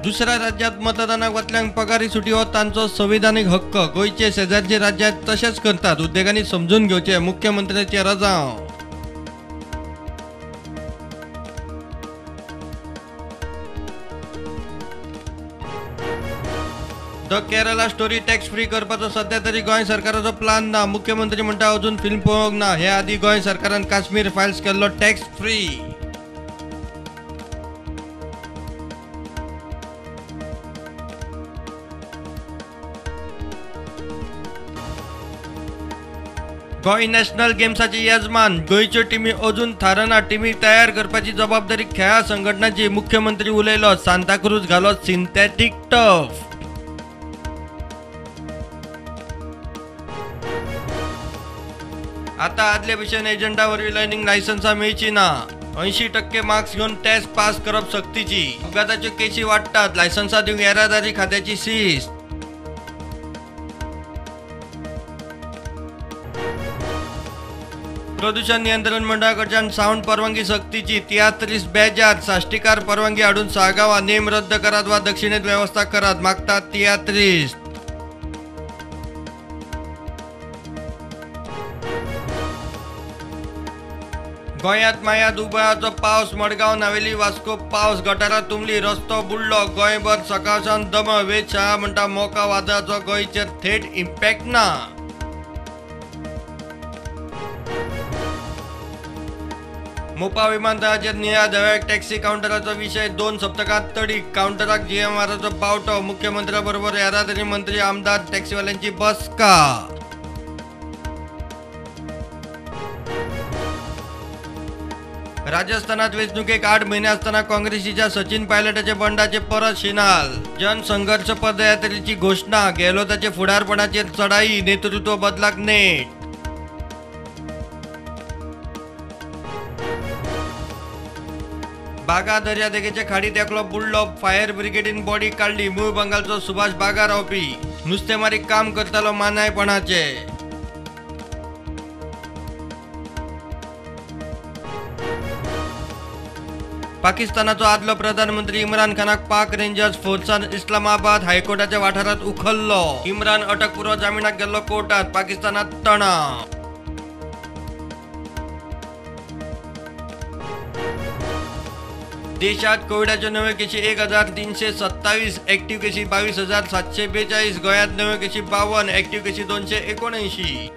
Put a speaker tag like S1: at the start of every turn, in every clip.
S1: दुसऱ्या राज्यात मतदानाक वतल्यांक पगारी सुटी हो तांचो संविधानीक हक्क. गोंयचे शेजारचे राज्यात तशेंच करतात, उद्देगांनी समजून घेवचे, मुख्यमंत्र्याचे रजांव. The Kerala story tax free करपाचो सध्या तरी गोंय सरकाराचो प्लान ना. मुख्यमंत्री म्हणटा अजून फिल्म पळोवंक ना. हे आदी गोंय सरकारान काश्मीर फायल्स केल्लो टॅक्स फ्री. गोंय नॅशनल गेम्साचे येजमान, गोंयच्यो टिमी अजून थारना. टिमी तयार करपाची जबाबदारी खेळां संघटनाची, मुख्यमंत्री उलयलो. सांताक्रूज घालो सिंथेटीक टर्फ. आता आदले भशेन एजंटा वरवीं लर्निंग लायसन्सां मेळची ना. 80% मार्क्स घेवन टेस्ट पास करप सक्तीची. अपघाताच्यो केशी वाडटात, लायसन्सां दिवंक येरादारी खात्याची शिस्त. प्रदूषण नियंत्रण मंडळाकडच्यान सावंड परवानगी सक्तीची. तियात्रीस बेजार, साश्टीकार परवानगी हाडून साळगांवां नेम रद्द करात वा दक्षिणेत वेवस्था करात, मागतात तियात्रीस. गोंयांत माया दुबळाचो पावस. मडगांव, नावेली, वास्को पावस. गटारां तुंबली, रस्तो बुडलो. गोंयभर सकाळसावन दमळ. वेधशाळा म्हणटा मोका वादळाचो गोंयचेर थेट इम्पॅक्ट ना. मोपा विमानतळाचेर निळ्या धव्या टॅक्सी कावंटराचो विशय 2 सप्तकांत तडीक. कावंटराक जीएमआराचो बावटो. मुख्यमंत्र्या बरोबर येरादारी मंत्री, आमदार, टॅक्सीवाल्यांची बसका. राजस्थानात वेंचणुकेक 8 म्हयने आसतना काँग्रेसीच्या सचिन पायलटाच्या बंडाचे परत शिनाल. जनसंघर्ष पदयात्रेची घोशणा. गेहलोताचे फुडारपणाचेर चढाई. नेतृत्व बदलाक नेट. बागा दर्यादेगेचे खाडीत एकलो बुडलो. फायर ब्रिगेडीन बॉडी काडली. मूळ बंगालचो सुभाष बागा रावपी. नुस्तेमारी काम करतालो मानायपणाचे. पाकिस्तानाचो आदलो प्रधानमंत्री इम्रान खानाक पाक रेंजर्स फोर्सान इस्लामाबाद हायकोर्टाच्या वाठारांत उखल्लो. इम्रान अटकपूर्व जामिनाक गेल्लो कोर्टात. पाकिस्तानात तणाव. देशात कोविडाच्यो नव्यो केशी 1327, ऍक्टिव्ह केशी 22,742. गोंयांत नव्यो केशी 52, ऍक्टिव्ह केशी 279.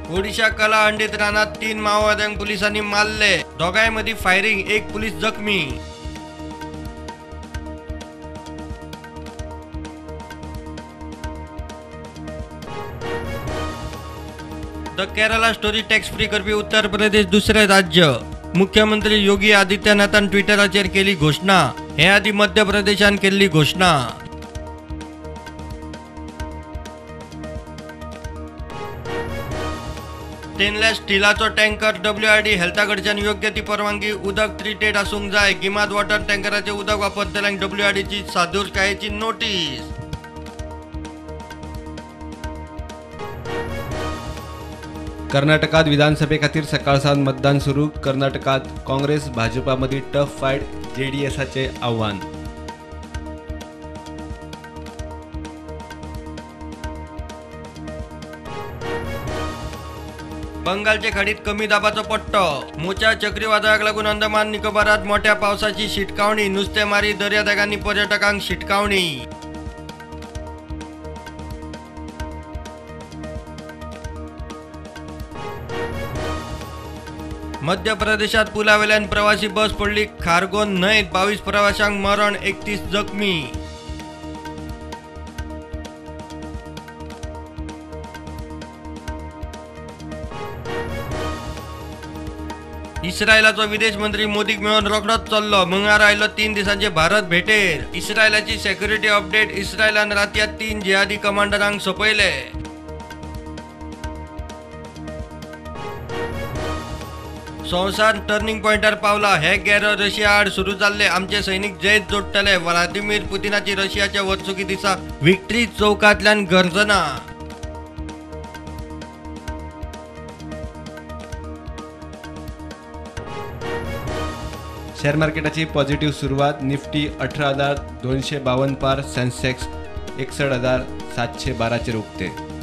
S1: ओडिशा कलाहंडीत रानात 3 माओवाद्यांक पुलिसांनी मारले. दोगांय मदीं फायरिंग, 1 पुलीस जखमी. The Kerala story tax free करपी उत्तर प्रदेश दुसरे राज्य. मुख्यमंत्री योगी आदित्यनाथान ट्विटराचेर केली घोशणा. हे आदी मध्य प्रदेशान केल्ली घोशणा. स्टेनलेस स्टीलाचो टँकर WRD हेल्था कडच्यान योग्य ती परवानगी. उदक ट्रिटेड आसूंक जाय. गिमात वॉटर टँकराचें उदक वापरतल्यांक WRDची सादूरकायेची नोटीस.
S2: कर्नाटकात विधानसभे खातीर सकाळ सावन मतदान सुरू. कर्नाटकात काँग्रेस भाजपा मदीं टफ फायट, जेडीएसाचे आव्हान.
S1: बंगालचे खाडीत कमी दाबाचो पट्टो. मोचा चक्रीवादळाक लागून अंदमान निकोबारात मोठ्या पावसाची शिटकावणी. नुस्तेमारी दर्यादेगांनी पर्यटकांक शिटकावणी. मध्य प्रदेशात पुलावेल्यान प्रवासी बस पडली. खारगोन न्हंयेत 22 प्रवाशांक मरण, 31 जखमी. इस्रायलाचो विदेश मंत्री मोदीक मेळून रोखडोच चल्लो. मंगळारा आयलो 3 दिसांचे भारत भेटेर. इस्रायलाची सेक्युरिटी अपडेट. इस्रायलान रातयात 3 जिहादी कमांडरांक सोंपयले. संवसार टर्निंग पॉयंटार पावला. हे गेरो रशिया आड सुरू जाल्ले. आमचे सैनिक जैत जोडटले. व्लादिमीर पुतिनाची रशियाच्या वर्सुकी दिसा विक्ट्री चौकांतल्यान गर्जना.
S2: शेअर मार्केटाची पॉझिटिव्ह सुरवात. निफ्टी 18,252 पार, सेन्सेक्स 61,712 चेर उक्ते.